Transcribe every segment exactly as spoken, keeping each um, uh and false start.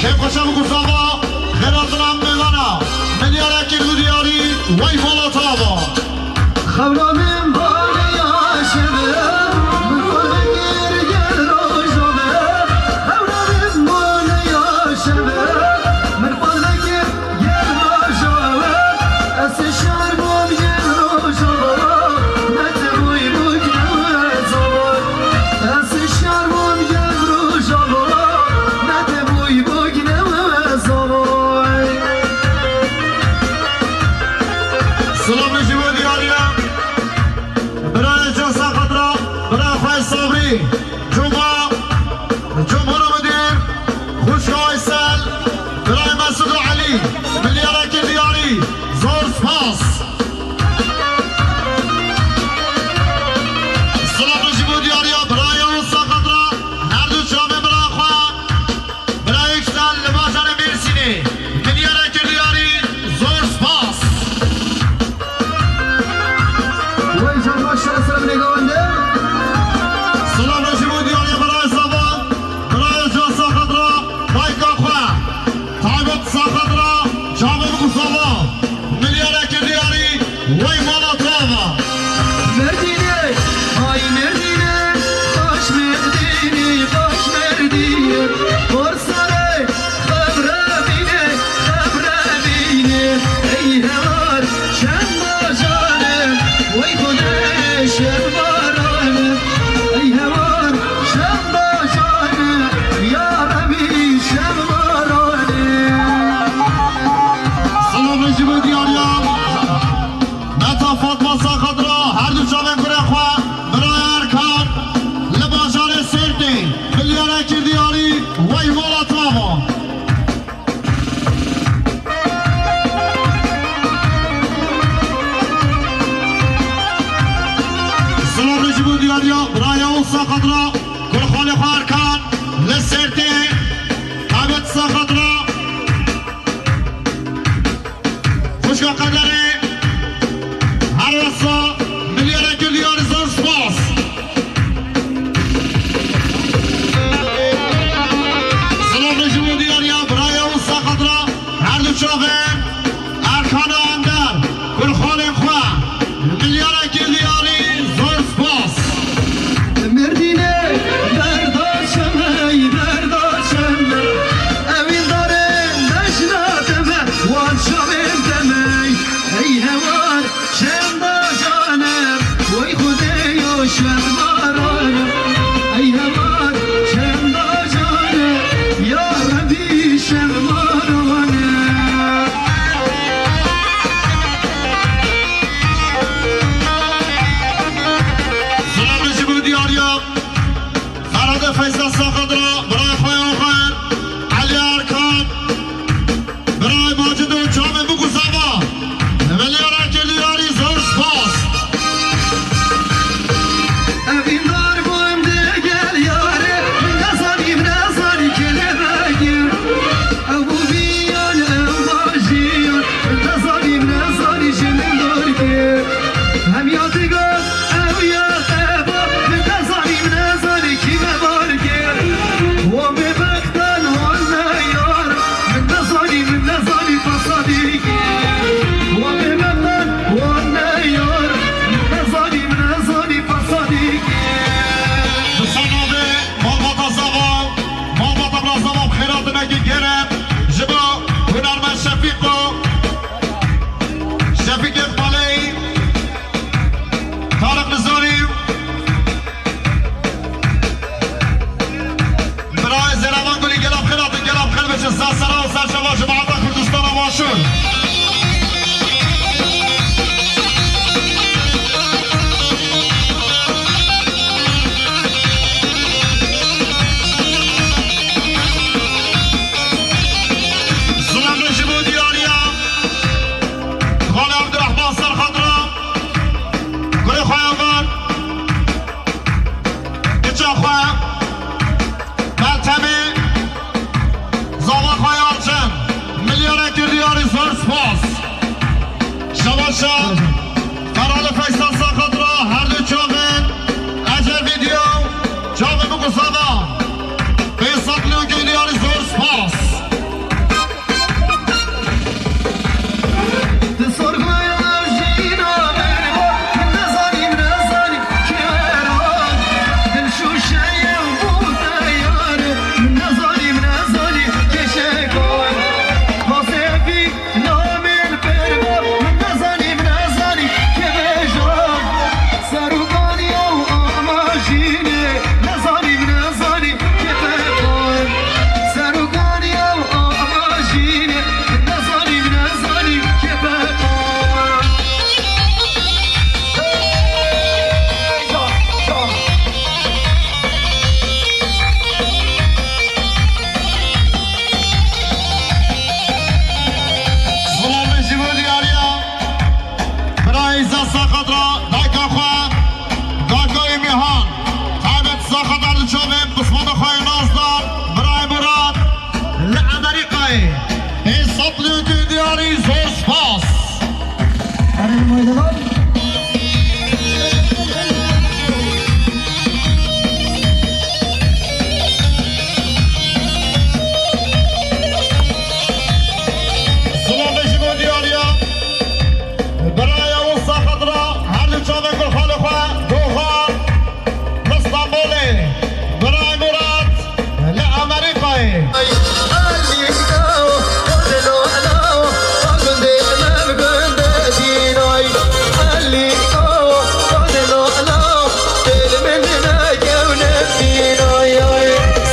Ê xweşa bi guzava, xêratina mêvana, milyara kir bi diyarî, wey mala tava. Xewra min bane ya şeve, min xwe vekir gel rojave. Xewra min bane ya şeve, min xwe vekir gel rojave. Ez ê şermam gel rojava, ne te boy bok ne zava. Ez ê şermam gel rojava, ne te boy bok ne zava. Silavê ji bo diyariya birayê can saxat ra, birayê xwe Sabrî, Cuma, Cumhur Mudir, xwişka Aysel, birayê Mesud û Elî, milyara kir diyarî, zor spas. Silavê ji bo diyariya birayê û saxat ra, her du çavê bira xwe. Bira Yüksel li bajarê Mêrsînê, milyara kir diyarî, zor spas. Wey can baş şerefine binêgawende. Silavê ji bo diyarî birayê Zava, birayê can saxat ra, dayka xwe. Taybet saxat ra, çavê bi ku Zava. Milyara kir diyarî, wey mala tava. Merdînê, ay Merdînê, baş Merdînê, baş Merdînê. Qorsarê, xebre bînê, xebre bînê. Ey hewar, şem bajarê, wey Xwedê şem barane. Ey hewar, şem bajarê, ya Rebî şem barane. Silavê ji bo diyariya. Meta Fatma saxat ra her du çavên kurê xwe, birayê Erkan, li bajarê Sêrtê, milyara kir diyarî, wey mala tava. Silavê ji bo diyariya, birayê û saxat ra, kurxanê xwe Erkan, li Sêrtê, Taybet saxat ra. Xwişka Qederê, her wesa milyara kir diyarî, zor spas. Silavê ji bo diyariya birayê û saxat ra, her du çavên Erkana Ender, kurxanên xwe, milyara kir diyarî, zor spas. Merdînê, berdaşem ey, berdaşem ey. Ewîndarê mejna te me, wan çavên te me. Ey hewar, şem bajarê, wey Xwedê yo şem barane. Ey hewar, şem bajarê, ya Rebî şem barane. Silavê ji bo diyariya Ferhadê Feysel saxat ra, birayê xwe ya xwe, Elî Erkan, birayê Macid û çavê Bûk û Zava, milyara kir diyarî, zor spas. Evîndar bûm digel yarê, min nezanî, min nezanî kê lê vegir. Ew bû viyan, ew vajiyan, min nezanî, min nezanî ji min dor kir. Hem ya diga, ew ya qeba, min nezanî, min nezanî kî me bar kir. Wan bêbextan, wan neyar, min nezanî, min nezanî pasa dî kî. Wan bêbextan, wan neyar, min nezanî, min nezanî pasa dî kî. Bi ser navê Malbata Zava, Malbata Bira Zava, bi xêratinekî germ ji bo hunermend Şefîqo, Şefîqê Xaleyî, Tarık Nizami, Birayê Zêrevan Gulî, gela bi xêr hatin, gela bi xêr biçin, ser sera û ser çava cemaeta Kurdistana Başûr. Silavê ji bo diyariya Xalê Abdurrahman Serxat ra, kurê xwe ya van, kiça xwe, Meltemê, zava xwe ya Alçin, milyara kir diyarî, zor spas. Şebaşa, Ferhadê Feysel saxat ra, her du çavên, Ece Video, çavê Bûk û Zava, pênc sed lî kir diyarî, zor spas.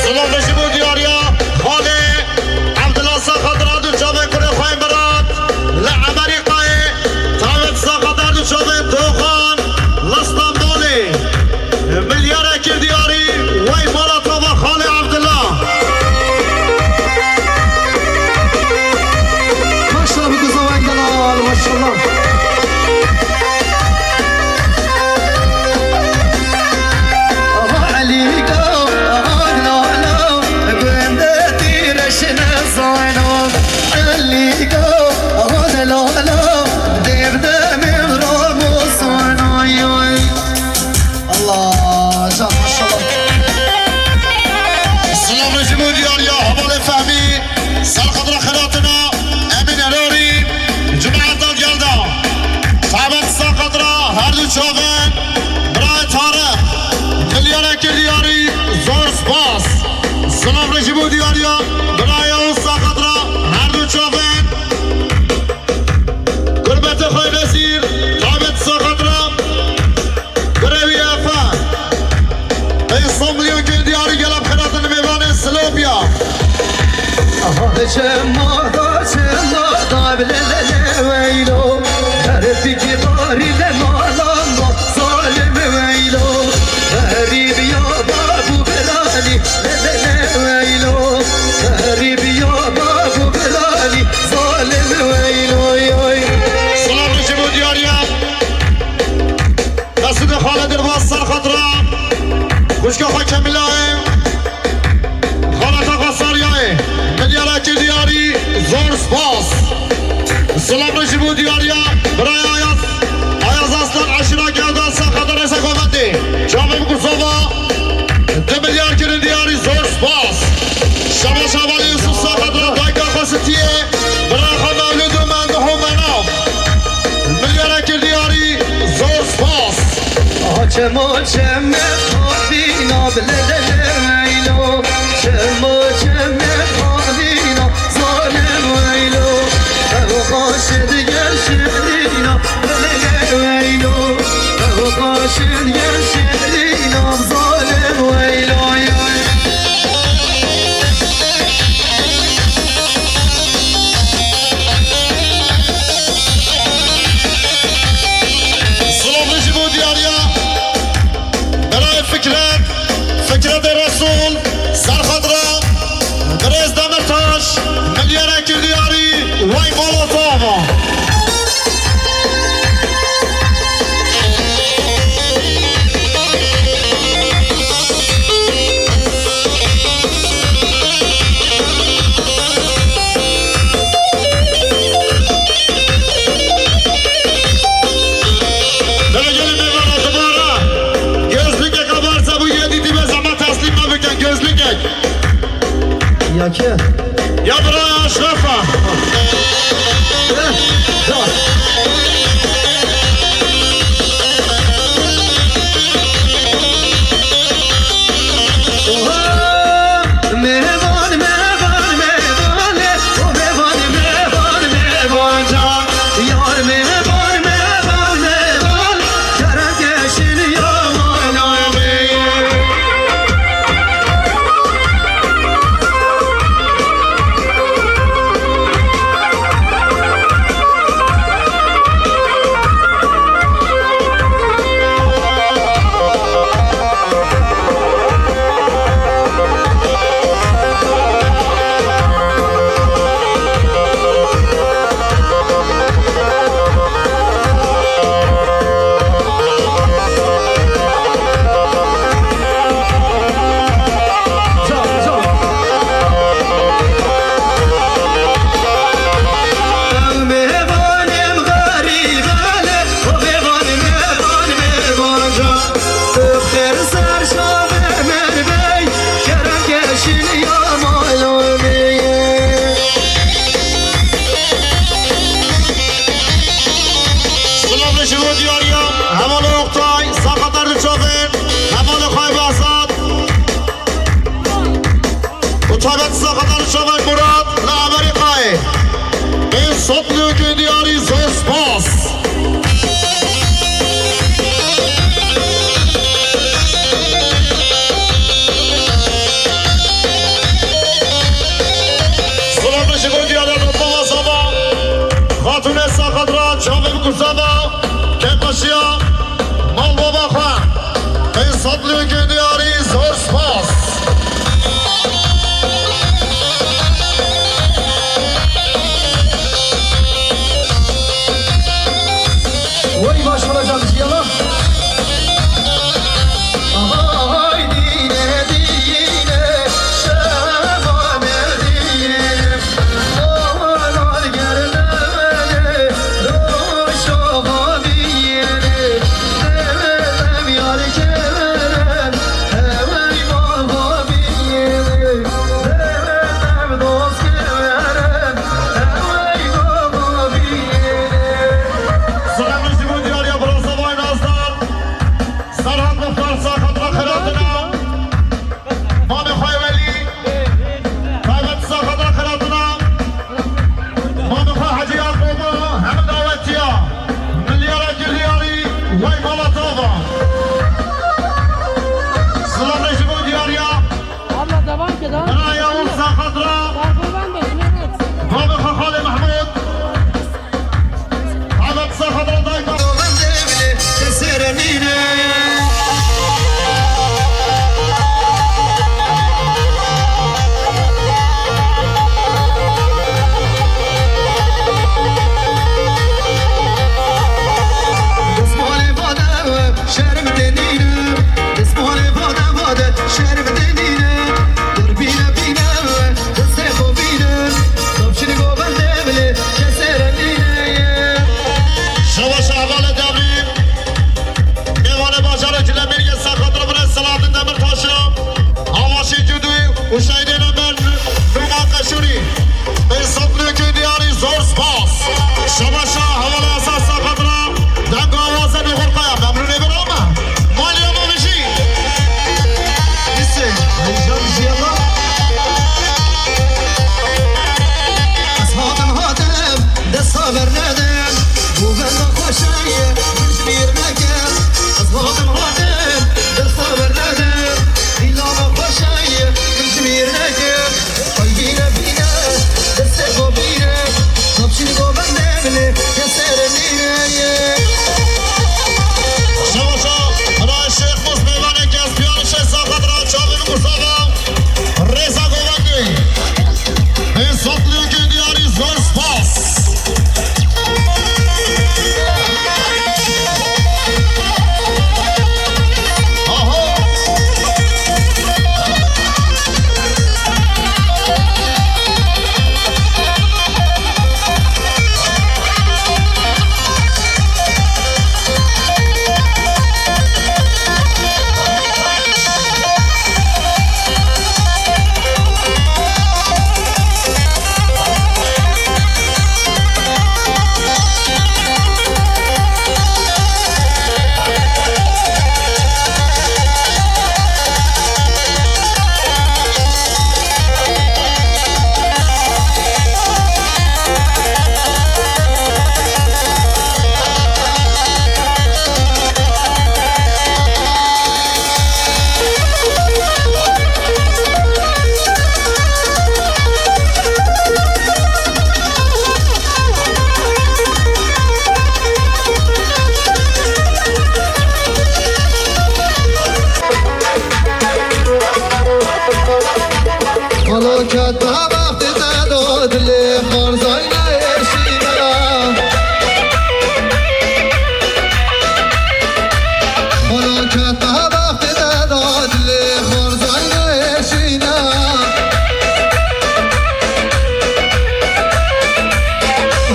Silav ji bo diyariya xalê Evdila Saxat ra du çavên kurê xwe yên birat li Amerîkayê, Tawet Saxat ra du çavên Doxan li Stenbolê. Milyarek kir diyarî, wey mala tava xalê Evdila. Maşallah, bu kıza wey delal, maşallah. Aha Elî go, aha Lala, gundê tîreşine zano. Elî go, aha Lala, dêv de min ramo zano. Allah, can maşallah. Silav ji bo diyariya hevalê Fehmî, Serxedra Xiratina, Emîn Erorî, cemaeta gelda. Samet Serxedra, her du çavên, birayê Tarık, milyarek kir diyarî, zor spas. Silav ji bo diyariya, birayê Serxedra, her du çavên. Gurbetê xwe Nezîr, Tawet Serxedra. Birê wî Efe. Ey sed milyon kir diyarî gela bi xêr hatin mêvanên Silopya. Aha, çema da, çema da, le, le, le, weylo. Her fikî barî le, mala, ma, zalim, weylo. Xerîb ya babu biralî, le, le, le, weylo. Xerîb ya babu biralî, zalim, weylo, yoy. Silav ji bo diyariya. Mesûdê xalê derbas Serxedra, xwişka xwe Kemilayê, xaleta xwe Saryayê, milyara kir diyarî, zor spas. Silav ji bo diyariya, biraya Ayaz, Ayaz Aslan, eşîra Gewdan, Serxedra, rêsa govendê. Çavê bi Kosova, du milyar kirin diyarî, zor spas. Şabaş hevalê Yusuf Serxedra, dayka xwe Sitiyê, biraya xwe Mewlûd û Mendih û Menav. Milyara kir diyarî, zor spas. Aha çemo çeme xafîna, le, le, le, weylo. Çemo çeme xafîna, zalim, weylo. Ev xaşê diye şirîna, le, le, le, weylo. Ev xaşê diye şirîna, zalim, weylo. Silav ji bo diyariya. Birayê Fikret, Fikretê Resûl, Serxedra, Birêz Demirtaş, milyara kir diyarî, wey mala tava. Dere gelin bir bana duvara. Gözlük yaka varsa bu yedi dibe zaman teslim mi bikin? Gözlük yak. Ya ki? Ya bira ya Şefa. Oha! Mêvan, mêvan, mêvan, o mêvan, mêvan, mêvan can. Yar mêvan, mêvan, mêvan, kerem keşin yaman abi. Saxetan Şevek Murat li Amerîkayê. Ê sed lûkê diyarî zor spas. Silavê ji bo diyarê Mustafa Saba. Xatûnê Saxetra çavê bi kursava. Kêfxweşiya mal baba xwe. Ê sed lûkê diyarî zor spas. Wey baş vuracağım, yala. Aha, aha, dine, dine, şeva, dine. Selam ji bo diyariya Fransa Vay Nastar. Serhat Muxtar Saxetra xiratina. Mamê xwe Welî. Taybet Saxetra xiratina. Mamê xwe Hecî Yakuba heme dawetiya. Milyara Giryarî wey mala tava. Silavê ji bo diyariya. Abla devam ki daha. Biraya û Saxetra. Daha kurban beşine evet. Babê xwe Xalê Mehmûd. Ahmet Saxetra dayka. Şerm denîne, destmalê vade vade, şerm denîne. Dur bîne bîne, destê xwe bîne. Topçini govende bile, kesere nîne. Şewa şahbale devî. Mêvanê bajarê Cilemêrgê Saxetra bire Selahattin Demirtaş'a. Avaşî Cudû û şehîdê me Nûma Qeşûrî. Ê sed lûkê diyarî zor spas. Şebaşa hevala esas Saxetra. Deng awaze nê xurqaya. Memnûnê bir ama. Maliya ma bijî. Lîsê. Heycan bijî ama. Ez hatim hatim. Desta bernedim. Bu benda xweşayê. Min ji bîr neke. Ez hatim hatim. Desta bernedim. Dîla me xweşayê. Min ji bîr neke. Ay bîne bîne, destê xwe bîne. Kapçîn govende bile, kesere nîne ye. Şewa şa, Xwedayê Şêx Mus mêvanê kes piyanî şe Saxetra çavê min kursava. Rêza govendê. Ê sed lûkê diyarî zor spas. Xalo ket be bextê te do dilê xarzayna êşîna. Xalo ket be bextê te do dilê xarzayna êşîna.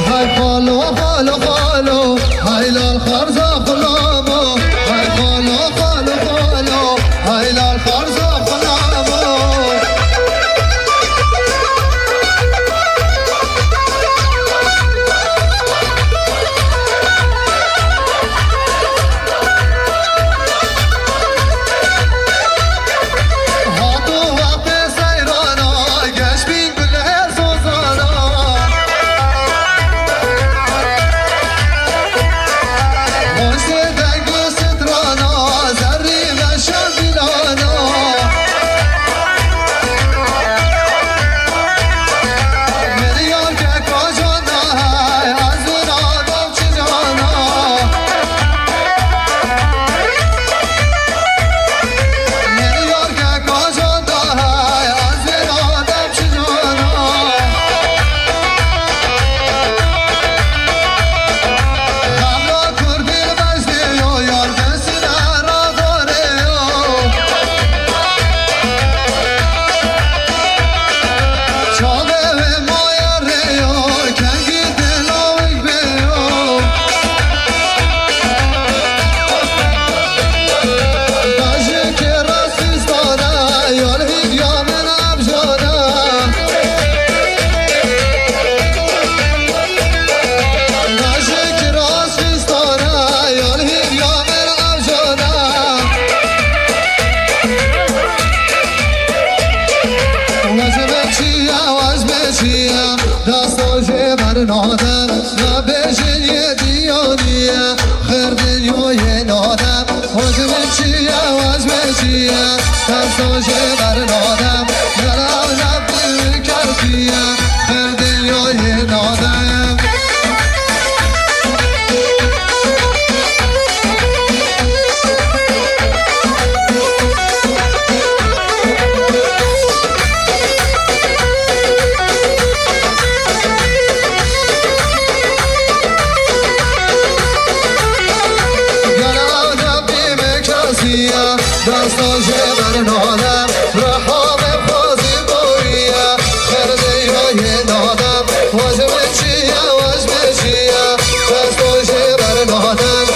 Hay xalo, xalo, xalo, hay lal xarza xulamo. Hay xalo, xalo, xalo, hay lal xarza xulamo. Hato wextê seyrana Desta jê bernadem, nabêjin yê diyaniye, xêr dinyayê nadem, waj min çiye, waj min çiye. Desta jê bernadem, yara Rebbî min kefiye, xêr dinyayê nadem. Gela Rebbî min kesiye, desta jê bernadem, reha min xwezî boriye, xêr dinyayê nadem, waj min çiye, waj min çiye, desta jê bernadem.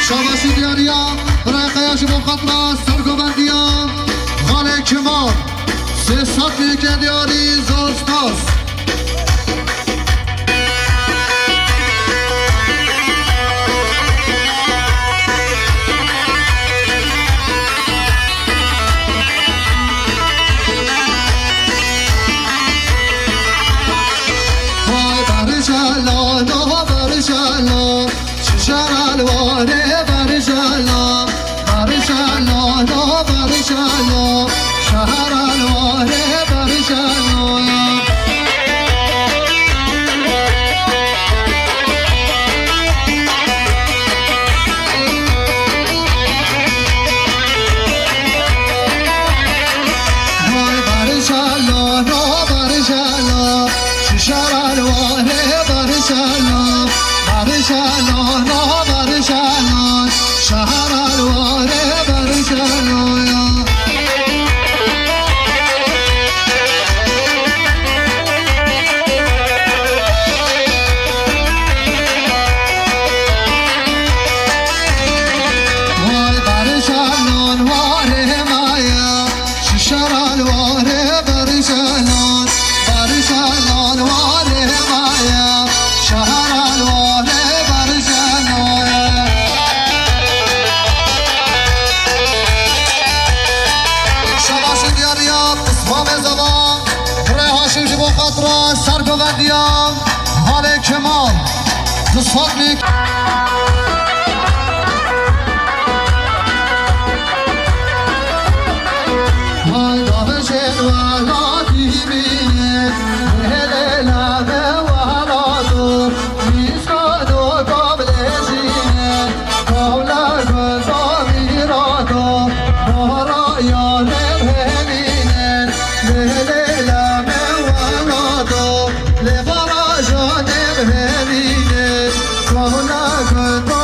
Şabaşî diyariya, birayê Qeya ji bo xwe re sergovendiya Valê Kemal. Sê sed lîke diyarî zor spas. Vay barışalo, no barışalo, şişaral vare barışalo, barışalo, no barışalo, şaharal vare barışalo. Vay barışalo, no barışalo, şişaral vare barışalo, barışalo, no barışalo, şaharal vare barışalo. Vay barışalon vare maya, şişaral vare barışalon, barışalon vare maya, şaharal vare barışalon. Şabaşê diyariya Pismamê Zevan, Birê Haşim ji bo xatira sergovendiya Halê Kemal. Du sed lîk. Hay davêjên welatî bîne, hêlê lave welato, mîskano komlê jîne. Kawla gunda mîrado, bahara yarê hêvîne, lê lê lame welato, lê baraja nêv hêvîne. Kawla gunda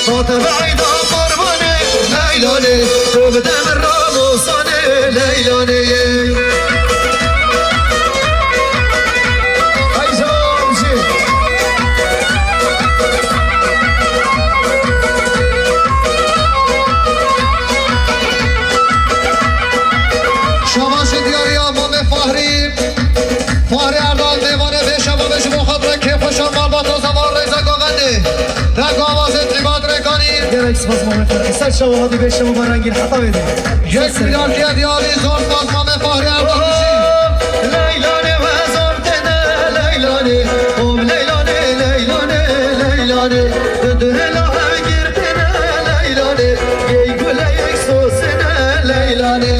Hate beyda qurbanê Leylanê, tu bide min Ramosanê Leylanê. Hey, Jamcî. Şabaşê diyariya Mamê Fahrî. Fahrî Erdal, mêvanê vê şeva be ji bo xatirê kêfxweşan malbata zevan rêza govendê. Reng awazê Tîbat Rêkanî. Gelek spas Mamê Fahrî. Ser şeva hatî vê şeva be rengîn heta vê de. Yek milyar diye diyarî zor spas Mamê Fahrî Erdal. Leylanê we zor têne Leylanê. Om Leylanê, Leylanê, Leylanê. Dundurê la hev girtine Leylanê. Ey guleyek sosine Leylanê.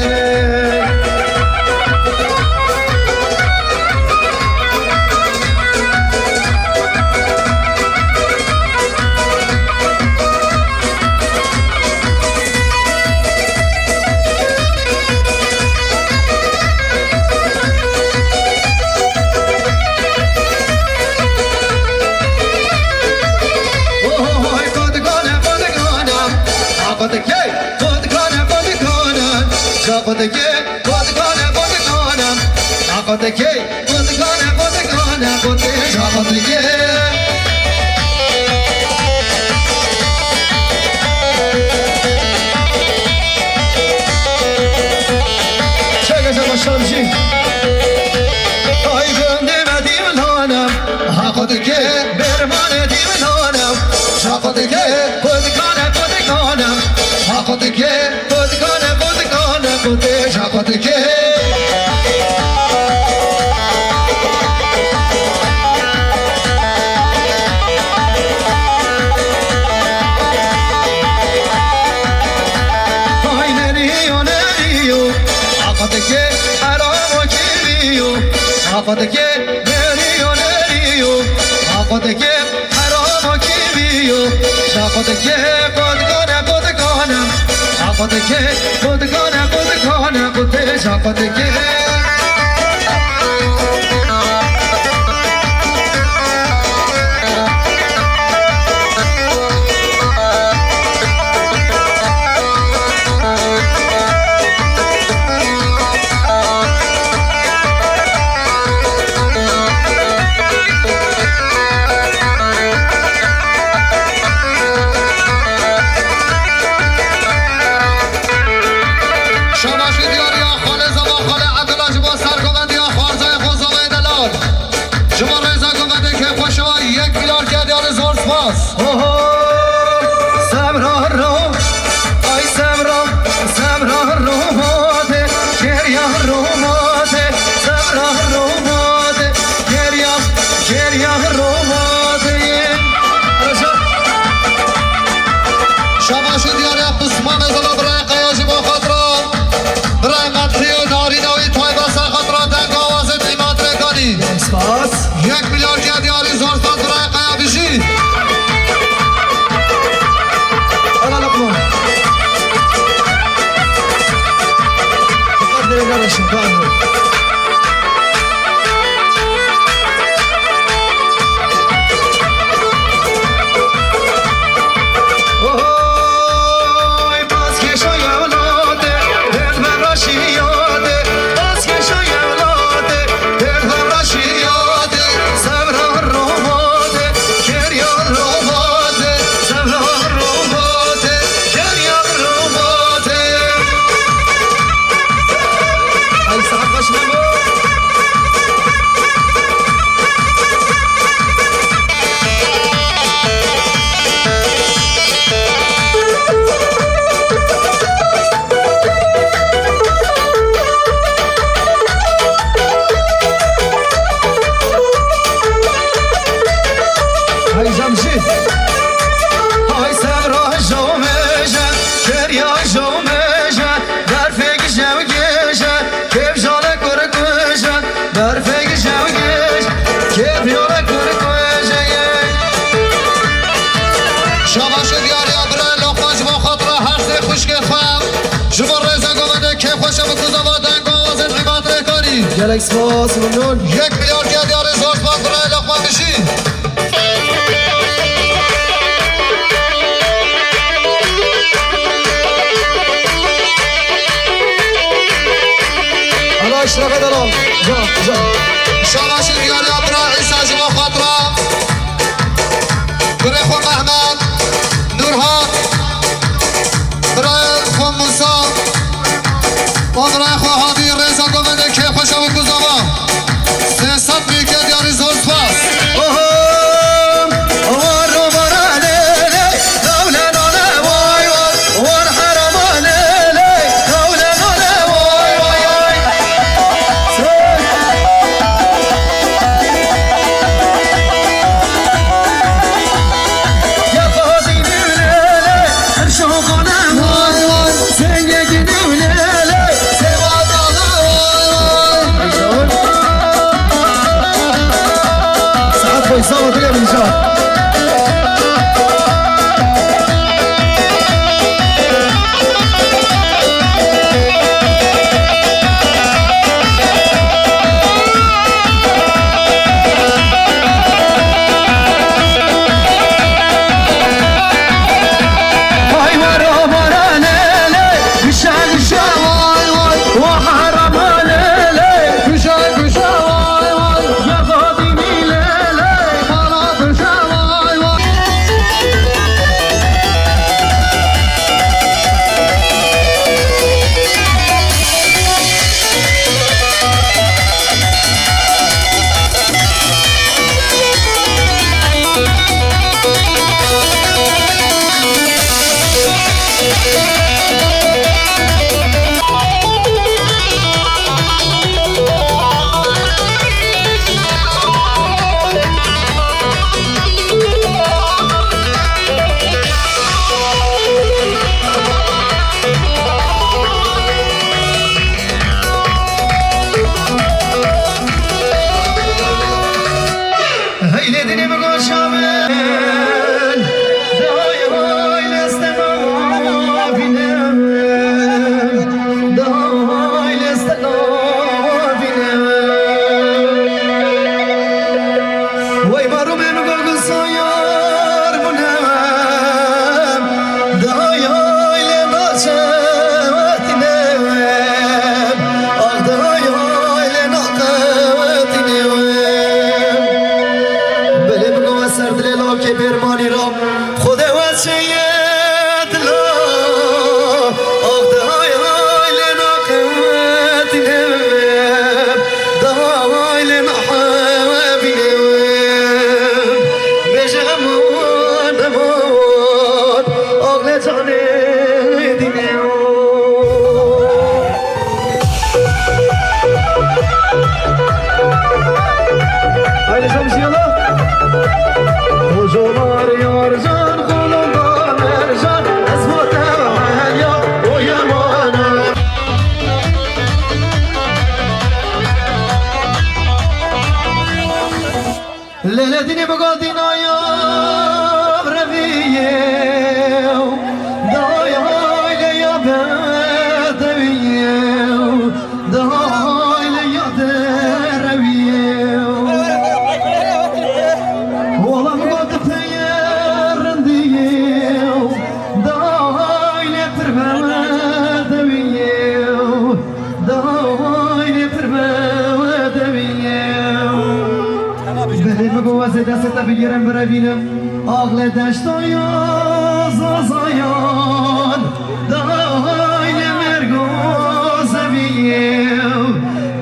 Ohohoy, kodigane, kodigane. Akote key, kodigane, kodigane. Akote key, kodigane, kodigane. Akote key, kodigane, kodigane. Akote, akote key. Çek ece başarıcı. Ay gönlüme dimlanem. Hakotike bermane dimlanem. Hakotike kotikane kotikane. Hakotike kotikane kotikane. Kote hakotike. Ay neriyo, neriyo, afateke, aramo kiriyo, afateke, neriyo, neriyo, afateke, aramo kiriyo, afateke, kodigane, kodigane, afateke, kodigane, kodigane, kote, afateke. Şabaşî diyariya xalê Zava, xalê Edila ji bo sergovendiya xwarzayê xwe Zavayê delal. Ji bo rêza govendê kêfxweşa we yek milyar diye diyarî zor spas. Oho! Sevra ro, ay sevra, sevra ro mate, keriya ro mate, sevra ro mate, keriya, keriya ro mate. Şabaşî diyariya pismanê zala birayê Qaya ji bo xatira birayê Qedrî û narîna wî taybet ser xatira deng awazê Tîmat Rêkanî. Spas. Yek milyar diye diyarî zor spas birayê Qaya bijî. Ala Luqman. Diqqet verin kardeşim, pardon. Oy, bas keşo yavlate, ded beraşiyate, bas keşo yavlate, ded beraşiyate, sevra romate, keriya romate, sevra romate, keriya romate. Ay, saat başı mı? Hay Jamcî. Hay serra jomêje, keriya jomêje, derfek jewgêje, kevjale kurkuje, derfek jewgêje, kevjale kurkuje. Şabaşê diyariya birayê Lokman ji bo xatira her sê xwişkê xwe. Ji bo rêza govendê kêfxweşa bi kuzava deng awazên Îmad Rêkanî. Gelek spas, memnun. Yek milyar diye diyarê zor spas birayê Lokman Bijî. Eşrefe delal. Can, can. Şabaşê diyariya bira Îsa ji bo xatira birê xwe Mehmet, Nurhan, birayê xwe Musa, û birayê xwe Hadî, rêza govendê kê xweşa û kuzava. Sê sed mîke diyarî, zor spas. Oho! War romanê lê, dewle nane, vay, vay. War heramane lê, dewle nane, vay, vay, vay. Ya Fadî dewle lê, her şoxane, vay, vay. Zengekî dewle lê, sêva dane, vay, vay. Saet Feysal hatırlayalım inşallah. Vay var o baranele, güşa güşa vay vay. Vay var o baranele, güşa güşa vay vay. Ya Fadî dewle lê, bana güşa vay vay. Heylê dinê min goşa min, day hay lestena bîne min, day lestena bîne min. Wey marûmê min gogo sayar bûne. Dayê lê naçewetîne, ah dayê lê naqewetîne. Belê min we ser dilê lawkê bêrmanî ra, Xwedê we çêye dila, ah dayê lê naqewetîne, dayê lê nahewebîne. Bêje eman, eman, axle canê dîne. Haydi şamsiyala. Kocalar yarcan, kolonda mercan, ez bu tevhel ya, o yemana. Lele dinê bigo dînaya reviyê, dayê hayleya bedewiyê, dayê hayleya derewiyê. Wala bigo dipeye rindiyê, dayê pir bedewiyê. Dayê pir bedewiyê. Belê bigo ez ê destê te bigêrim birevînim. Axle deştaya zazayan. Dayê mergo zeviyê.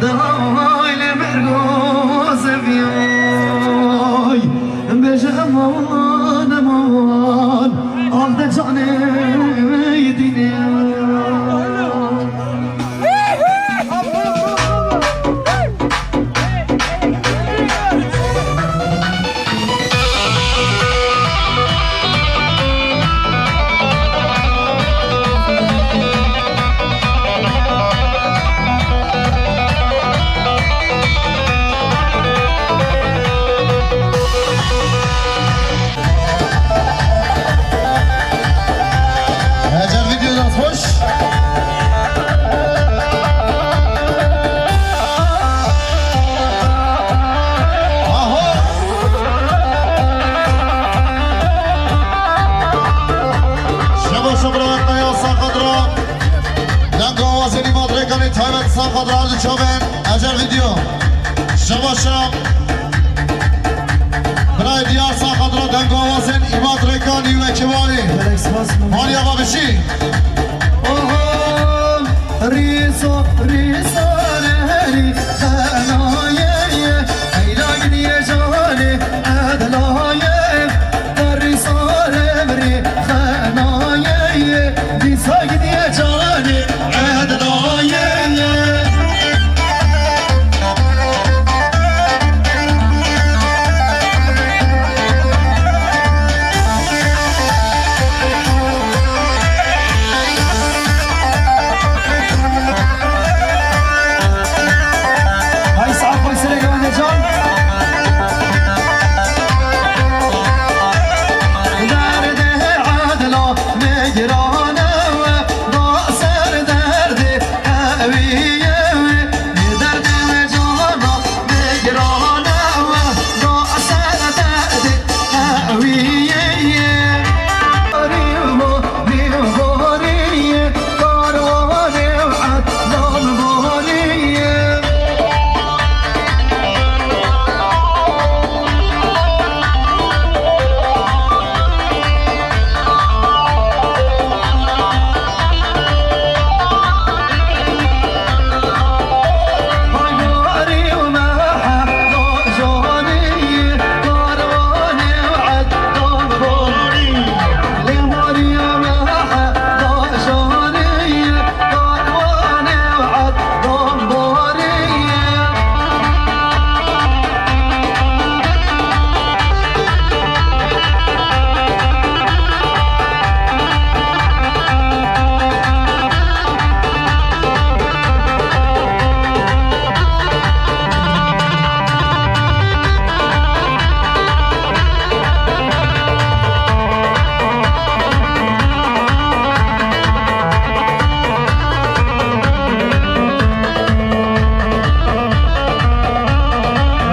Dayê mergo zeviyê. Bêje eman, eman. Axle canê dîne. Taybet Saxadra di çavên Ecel Video. Şaba şab. Birayê diyar Saxadra dengawazên Îmad Rêkanî û ekîbê wî. Gelek spas. Maliya babişî. Oho, rîso, rîso, rerî, xenaye, eyla gidiye canê, edlaye. Derî sarê mirî xenaye, dîsa gidiye canê ednaye. Hay sağ koy sene güvenle can. Derdê edla negirane we, da ser derdê ewî ye wê. Derdê we cana negirane we, da ser derdê ewî ye. Rîmo, rîmo, rî, karwanê ed, nam, rî.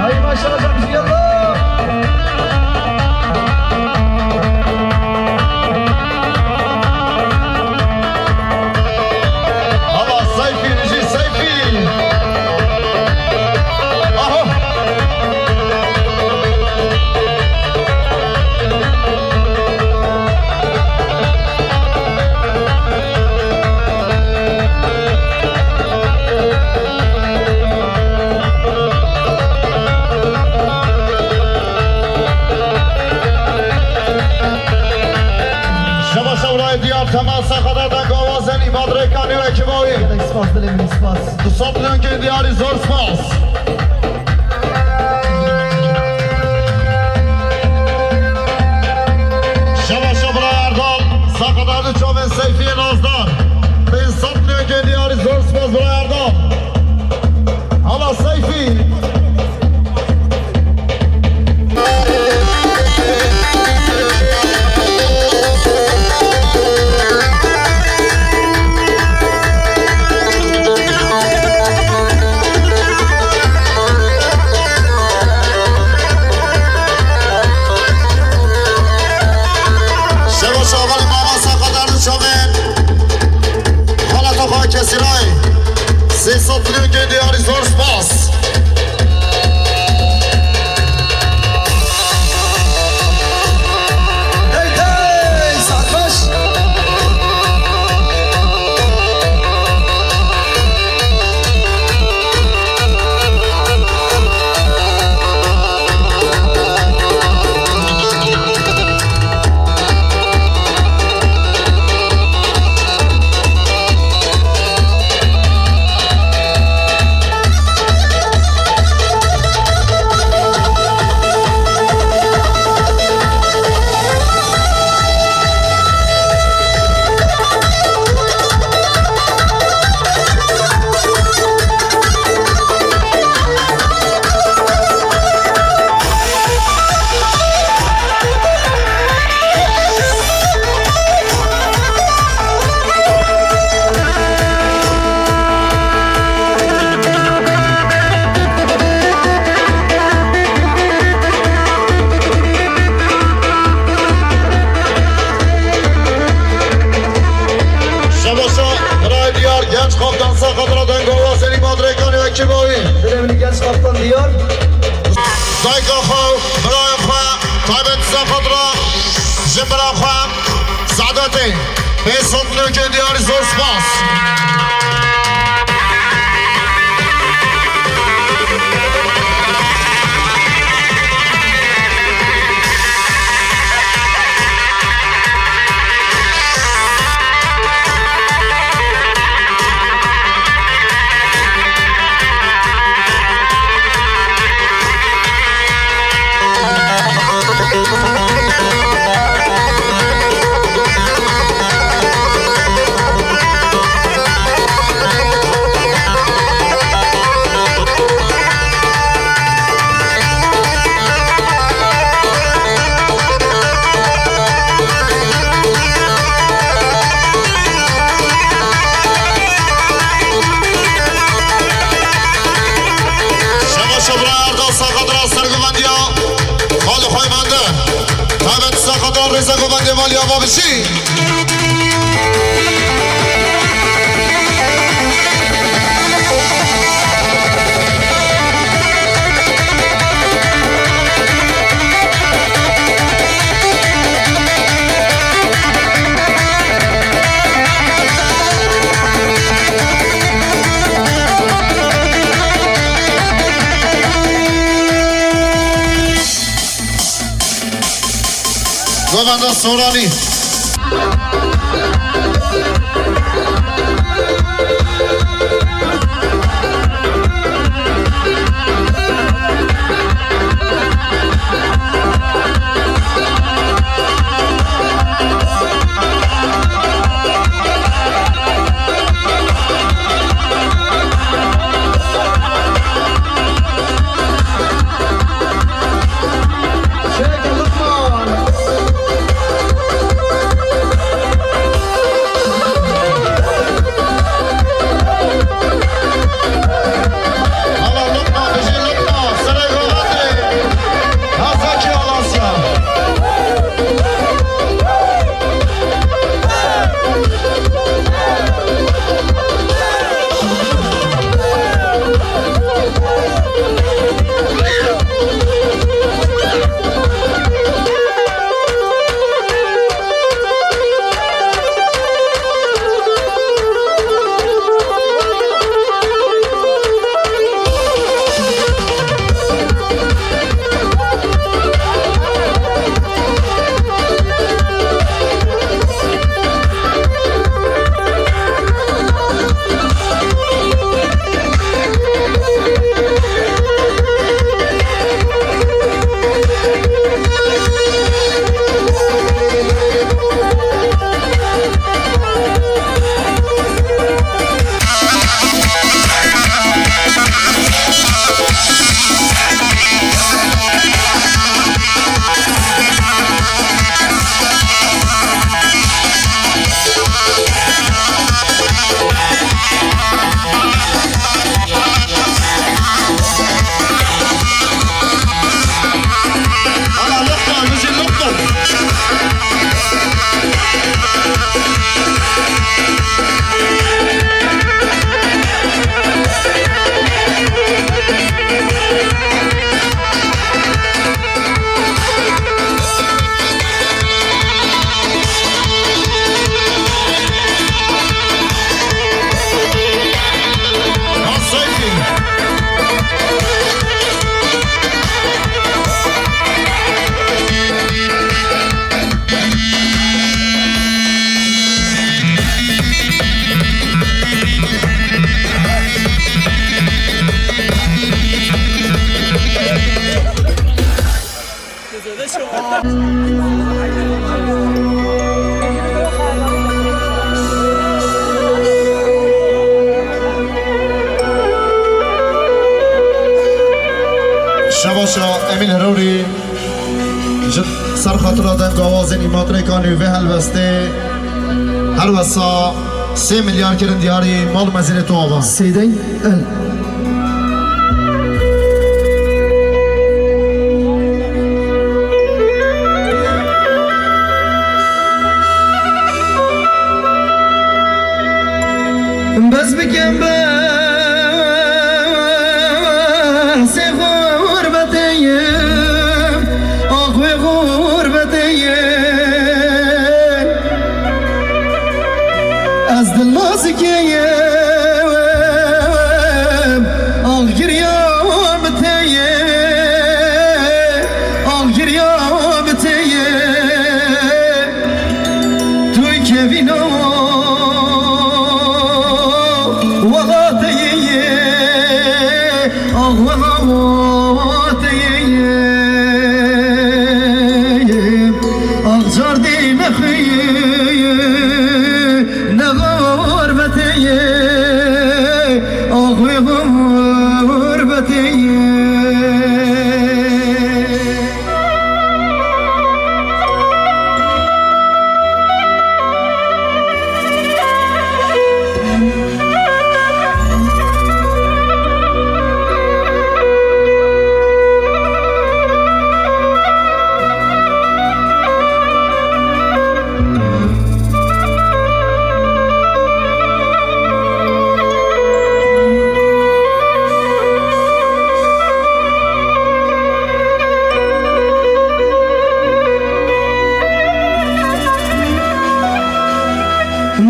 Ay maşallah, yallah. Hala Seyfî, Nijî Seyfî. Aho. Şaba şewrayê diyar temasa xwe da dengawazên Îmad Rêkanî û ekîba wî. Gelek spas dilê min, spas. Du sed lingên diyarî zor spas. Şaba şo bira Erdal, Saxadar di çavên Seyfiyê Nazdar. Pênc sed lingên diyarî zor spas bira Erdal. Hala Seyfî. Şevo şavan mama Saxadar çavên. Hala topa kesirayê. Sê Çiboyî, dilê min genç kaptan diyar. Dayka xwe, birayê xwe, taybet xwe, xwe, ji bira xwe, Seadetê, pê sed nokê diyarî zor spas. Şeva şevra erda saxat ra serguvendiya xalê xwe mende. Taybet saxat ra rêze guvendê maliya babişî. Govenda Soranî. Şebaşa Emîl Herorî ji ser xatira dengawazên îmatrêkan û vê helwestê her wesa sê milyar kirin diyarî mal mezînê tu ava. Sêdeng el. Bes bikin be. Xwe gurbetê ye.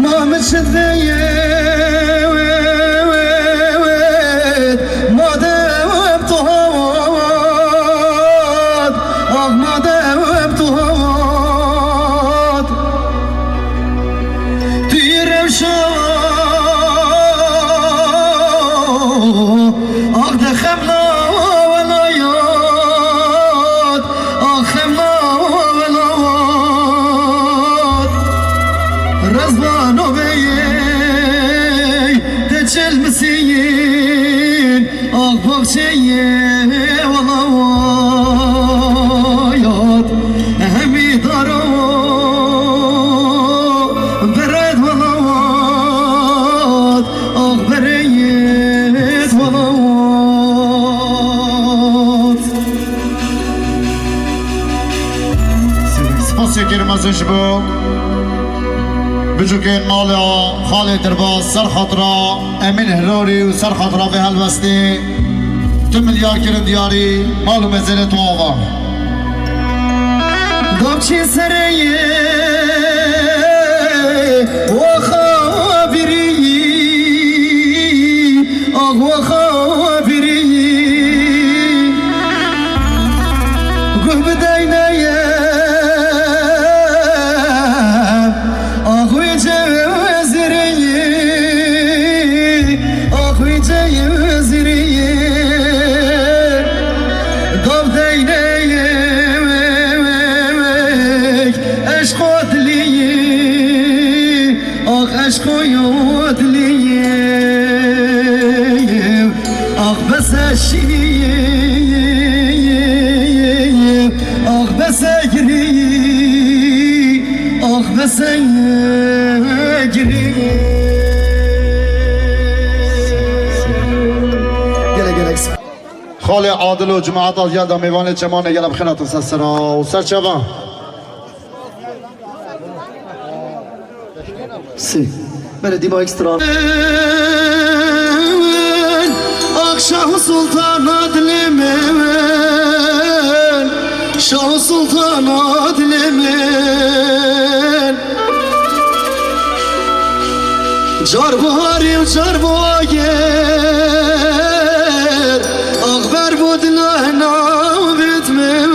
Ma min çi divê ye, madem tu hat, ah, madem tu hat. Tu yê rewşa, ah, de xemla welayat, ah, xemla welayat. Rezvano beyê, te çelmisîn, ah, baxçeyê welayat. Hemî daro berêt welat, ah, berêt welat. Spasiyekê mezin ji bo biçûkên mala xalê derbas, ser xatira Emîn Hirorî û ser xatira vê helbestê. Tu milyar kirin diyarî, mal û mezelê tu ava. Gavçê sereyê waxa birî, ah, waxa birî. Guh bideyneye, ah, wê cezirî. Axwî ceyizrî, gav deyneyek, eşqo dilî, ax eşqo yo dilî, ax bese şîrî, ax bese girî. Ah be sen girî. Gelek gelek sağ. Xalê Adil û cemaeta gel de mêvanê çemanê gel em xênatin ser sera û ser çava. Sê. Belê dîma ekstra. Ah Şah Sultana dilê min, Şah Sultana dilê min. Car buharî û car buagir, ah ber bu dila navêt min.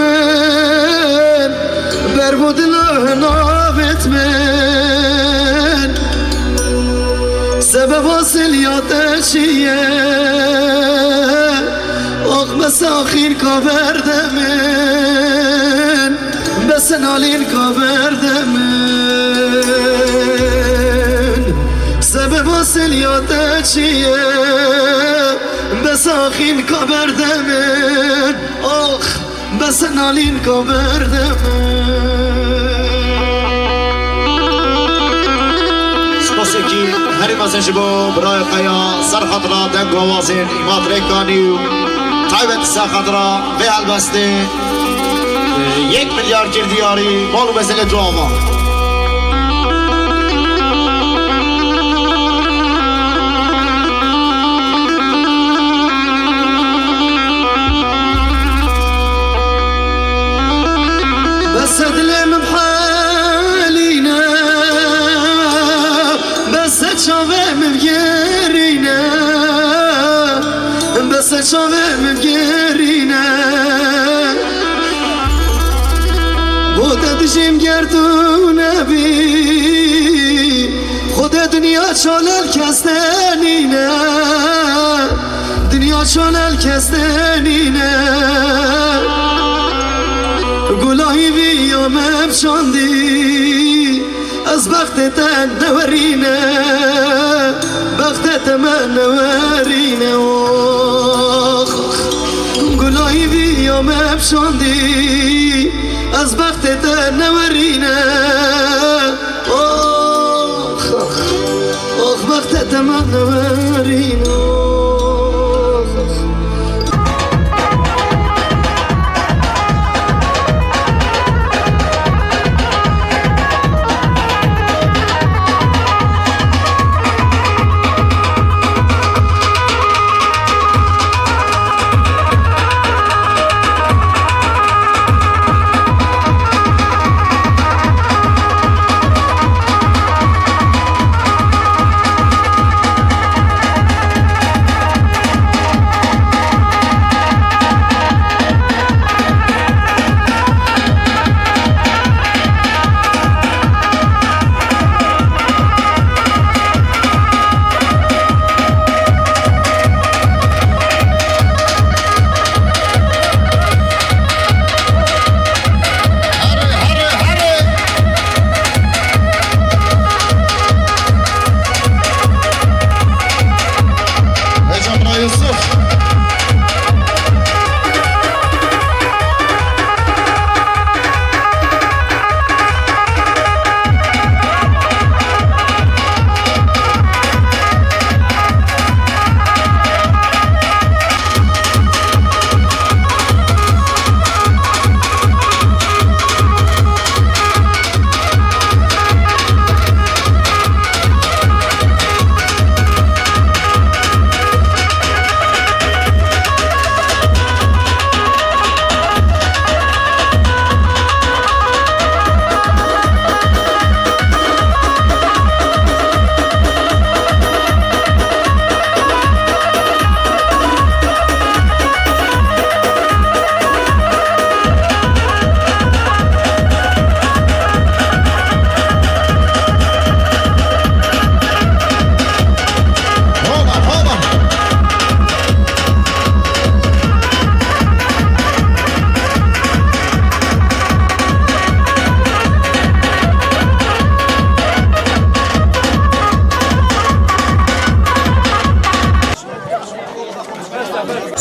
Ber bu dila navêt min. Sebeba siliya te çi ye? Ax bes axîn ka berde min. Bes nalîn ka berde min. Sebeba siliya te çi ye? Bes axîn ka berde min. Ax Bes nalîn ka berde. Spasekî herî mezin ji bo birayê Qeya, ser xatira deng û awazên Îmad Rêkanî û taybet ser xatira vê helbestê, e, yek milyar kir diyarî, mal û mezelê tu ava. Bes dilê min bhelîne, bes çavê min gerîne, bes çavê min gerîne. Bo te dijîm ger tu nebî, Xwedê dinya çalel kes te nîne, dinya çalel kes te nîne. Gula hîviya me çandî, ez bextê te newerîne, bextê te me newerîne. Şandî ez bextê te newerîne. Ox, ox, ox bextê te ma newerîne. Ox, ox.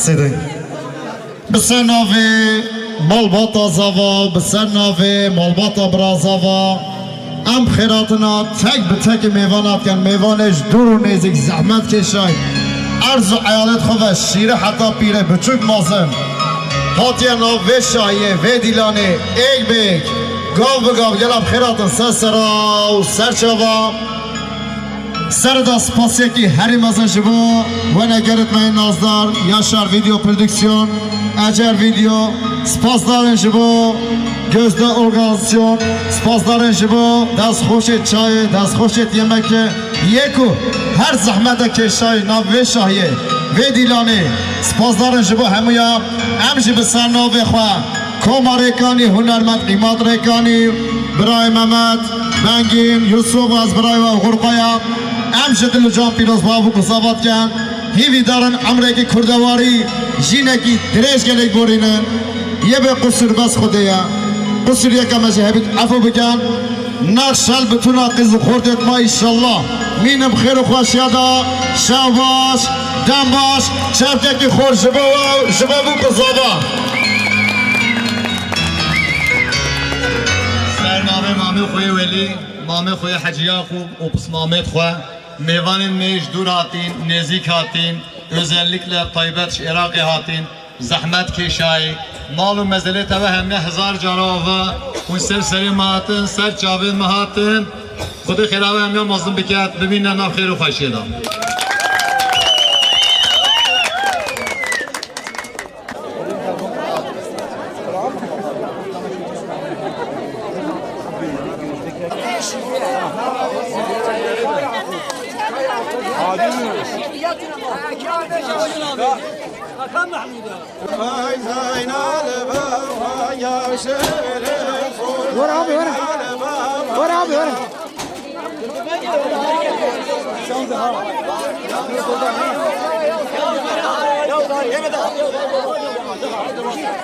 Sêdeng. Bi ser navê malbata Zava, bi ser navê malbata bira Zava, em xêratina tek bi tekê mêvana dikin. Mêvanê ji dûr û nêzîk, zehmet kêşay, erz û eyalet xwe ve şîre heta pîre, biçûk mezin, hatiye nav vê şahiyê, vê dîlanê, êk bi êk, gav bi gav gela bi xêratin ser sera û ser çava. Serida spasiyekî herî mezin ji bo wenegerit me yê nazdar, Yaşar Video Prodüksiyon, Ecer Video, spasdarin ji bo Gözde Organizasyon, spasdarin ji bo destxweşê çayê, destxweşê yemekê, yê ku her zehmete kêşayî nav vê şahiyê, vê dîlanê, spasdarin ji bo hemûya, em jî bi ser navê xwe, Koma Rêkanî, hunermend Îmad Rêkanî, birayê Mehmet, Bengîn, Yusuf, ez birayê we Xurqaya. Em ji dil û can pîroz bav û ku zava dikin. Hîvîdarin emrekî kurdewarî, jînekî dirêj gelek borînin. Yê bê qusur bes Xwedê ye. Qusur yeke me jî hebît efû bikin. Naxşel bi tuna qiz û xortêt ma, înşallah. Mînim xêr û xweşiya da, şev baş, dem baş, çavkekî xor ji bo we û ji bo bûk û zava. Ser navê mamê xwe yê welî, mamê xwe yê Hecî Yaqûb û pismamêt xwe, mêvanên me ji dûr hatîn, nêzîk hatîn, özellikle taybet ji Iraqê hatîn, zehmet kêşayî, mal û mezelê te ve hemiya hezar cara ava, hûn ser serê me hatin, ser çavên me hatin. Xwedê xêra we hemiya mezin biket, bimîne nav xêr û xweşiyê de. Hakan Mahmud'a. Ver abi, ver. Ver abi, ver.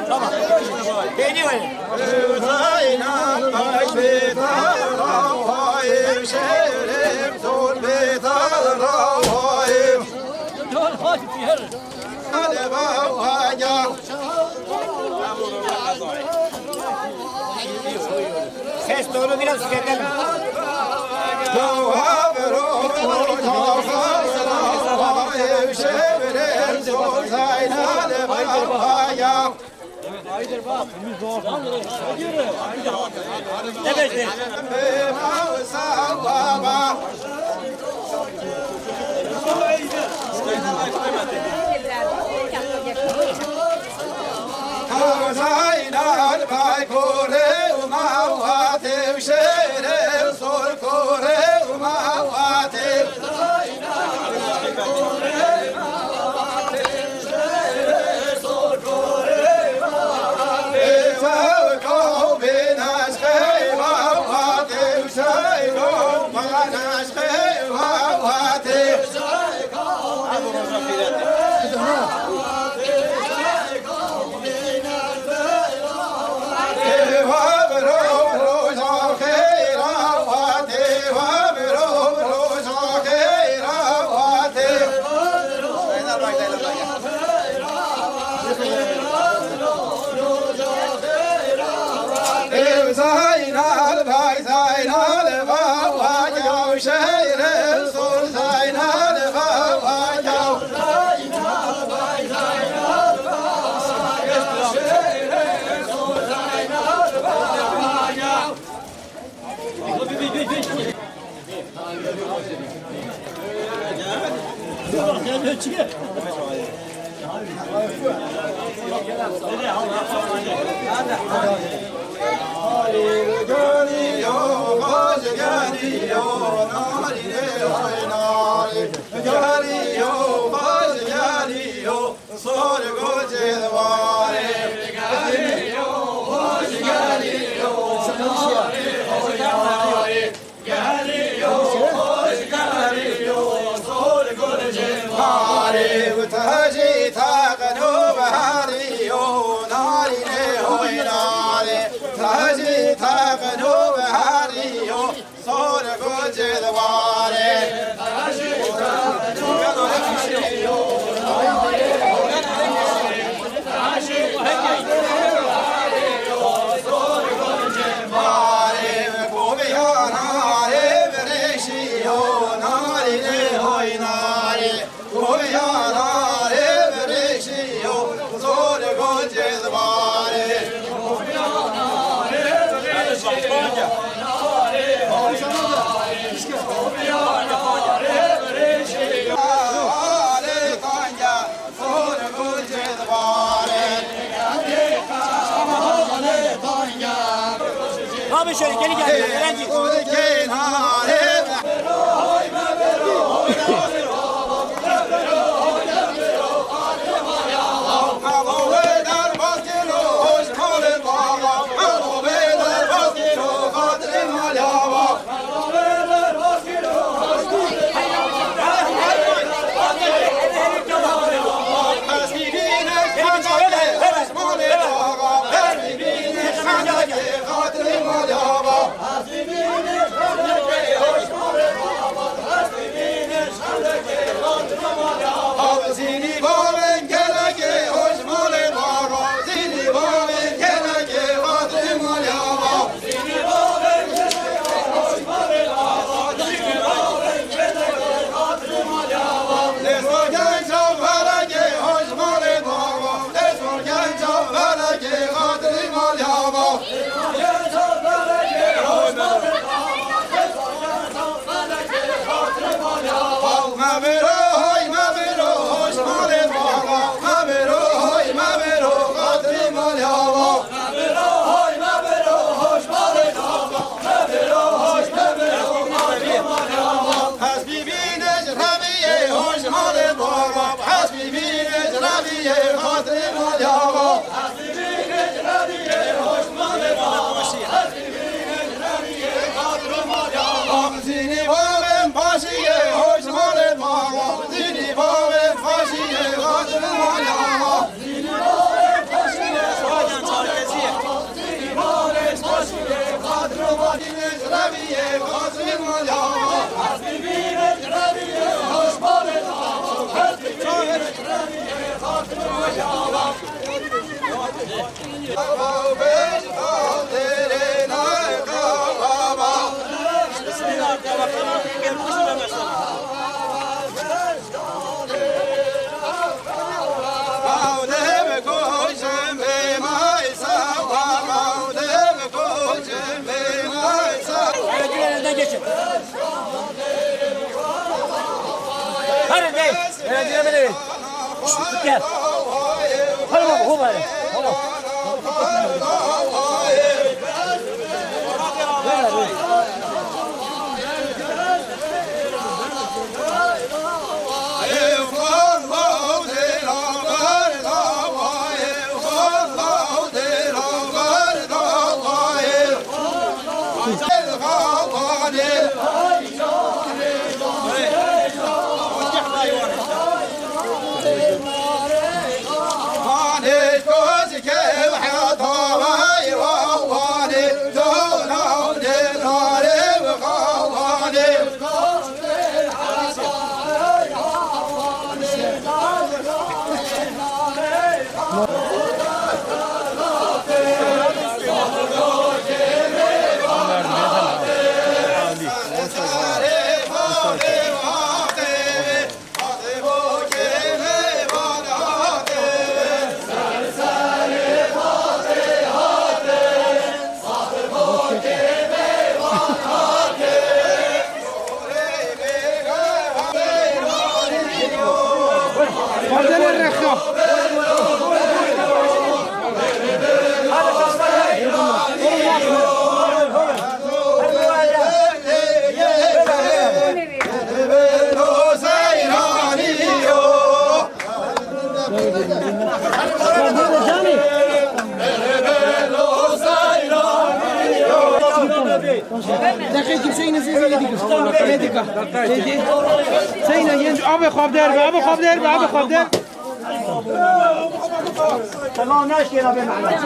Tamam. Beğeniyor. Ses tonu biraz yükseltelim. Abi şöyle geri gel. Gel, gel. Daqê kim seyne zê zê dîkim. Seyne genç abi xabder be, abi xabder be, abi xabder. Tamam, naşkê Rabê Mehmet.